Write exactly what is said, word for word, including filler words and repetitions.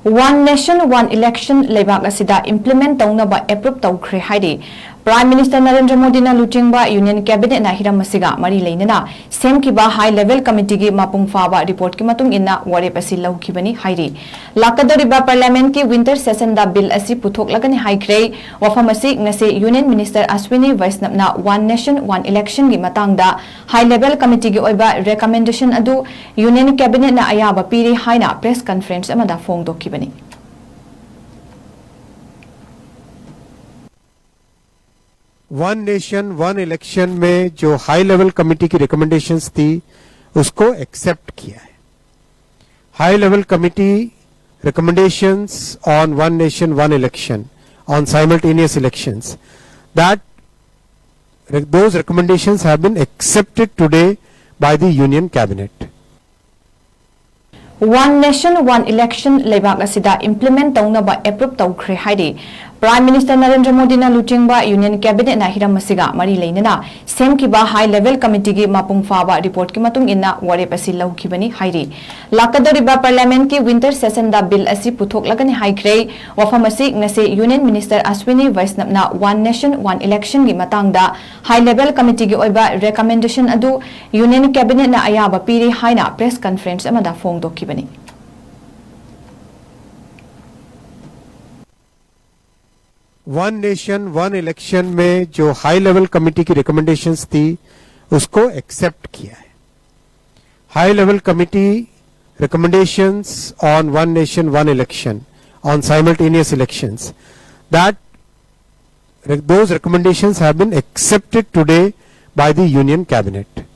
One Nation One Election ꯂꯩꯕꯥꯛ ꯑꯁꯤꯗ implement ꯇꯧꯅꯕ approve ꯇꯧꯈ꯭ꯔꯦ ꯍꯥꯏꯔꯤ꯫ Prime Minister ꯅꯔꯦꯟꯗ꯭ꯔ ꯃꯣꯗꯤꯅ ꯂꯨꯆꯤꯡꯕ Union Cabinetꯅ ꯍꯤꯔꯝ ꯑꯁꯤꯒ ꯃꯔꯤ ꯂꯩꯅꯅ ꯁꯦꯝꯈꯤꯕ High Level Committeeꯒꯤ ꯃꯄꯨꯡ ꯐꯥꯕ reportꯀꯤ ꯃꯇꯨꯡ ꯏꯟꯅ ꯋꯥꯔꯦꯞ ꯑꯁꯤ ꯂꯧꯈꯤꯕꯅꯤ ꯍꯥꯏꯔꯤ꯫ ꯂꯥꯛꯀꯗꯧꯔꯤꯕ Parliamentꯀꯤ winter sessionꯗ bill ꯑꯁꯤ ꯄꯨꯊꯣꯛꯂꯒꯅꯤ ꯍꯥꯏꯈ꯭ꯔꯦ꯫ ꯋꯥꯐꯝ ꯑꯁꯤ ꯉꯁꯤ Union Minister Ashwini Vaishnawana One Nation One Electionꯒꯤ ꯃꯇꯥꯡꯗ High Level Committeeꯒꯤ ꯑꯣꯏꯕ recommendation ꯑꯗꯨ Union Cabinetꯅ ꯑꯌꯥꯕ ꯄꯤꯔꯦ ꯍꯥꯏꯅ press conference ꯑꯃꯗ ꯐꯣꯡꯗꯣꯛꯈꯤꯕꯅꯤ꯫ वन नेशन वन इलेक्शन में जो हाई लेवल कमेटी की रिकमेंडेशंस थी, उसको एक्सेप्ट किया है। High level committee recommendations on one nation one election, on simultaneous elections, that those recommendations have been accepted today by the Union Cabinet. One Nation One Election ꯂꯩꯕꯥꯛ ꯑꯁꯤꯗ implement ꯇꯧꯅꯕ approve ꯇꯧꯈ꯭ꯔꯦ ꯍꯥꯏꯔꯤ꯫ Prime Minister Narendra ꯃꯣꯗꯤꯅ ꯂꯨꯆꯤꯡꯕ Union Cabinetꯅ ꯍꯤꯔꯝ ꯑꯁꯤꯒ ꯃꯔꯤ ꯂꯩꯅꯅ ꯁꯦꯝꯈꯤꯕ High Level Committeeꯒꯤ ꯃꯄꯨꯡ ꯐꯥꯕ reportꯀꯤ ꯃꯇꯨꯡ ꯏꯟꯅ ꯋꯥꯔꯦꯞ ꯑꯁꯤ ꯂꯧꯈꯤꯕꯅꯤ ꯍꯥꯏꯔꯤ꯫ ꯂꯥꯛꯀꯗꯧꯔꯤꯕ Parliamentꯀꯤ winter sessionꯗ bill ꯑꯁꯤ ꯄꯨꯊꯣꯛꯂꯒꯅꯤ ꯍꯥꯏꯈ꯭ꯔꯦ꯫ ꯋꯥꯐꯝ ꯑꯁꯤ ꯉꯁꯤ Union Minister Ashwini Vaishnawana One Nation One Electionꯒꯤ ꯃꯇꯥꯡꯗ High Level Committeeꯒꯤ ꯑꯣꯏꯕ recommendation ꯑꯗꯨ Union Cabinetꯅ ꯑꯌꯥꯕ ꯄꯤꯔꯦ ꯍꯥꯏꯅ press conference ꯑꯃꯗ ꯐꯣꯡꯗꯣꯛꯈꯤꯕꯅꯤ꯫ वन नेशन वन इलेक्शन में जो हाई लेवल कमेटी की रिकमेंडेशंस थी, उसको एक्सेप्ट किया है। High level committee recommendations on one nation one election, on simultaneous elections, that those recommendations have been accepted today by the Union Cabinet.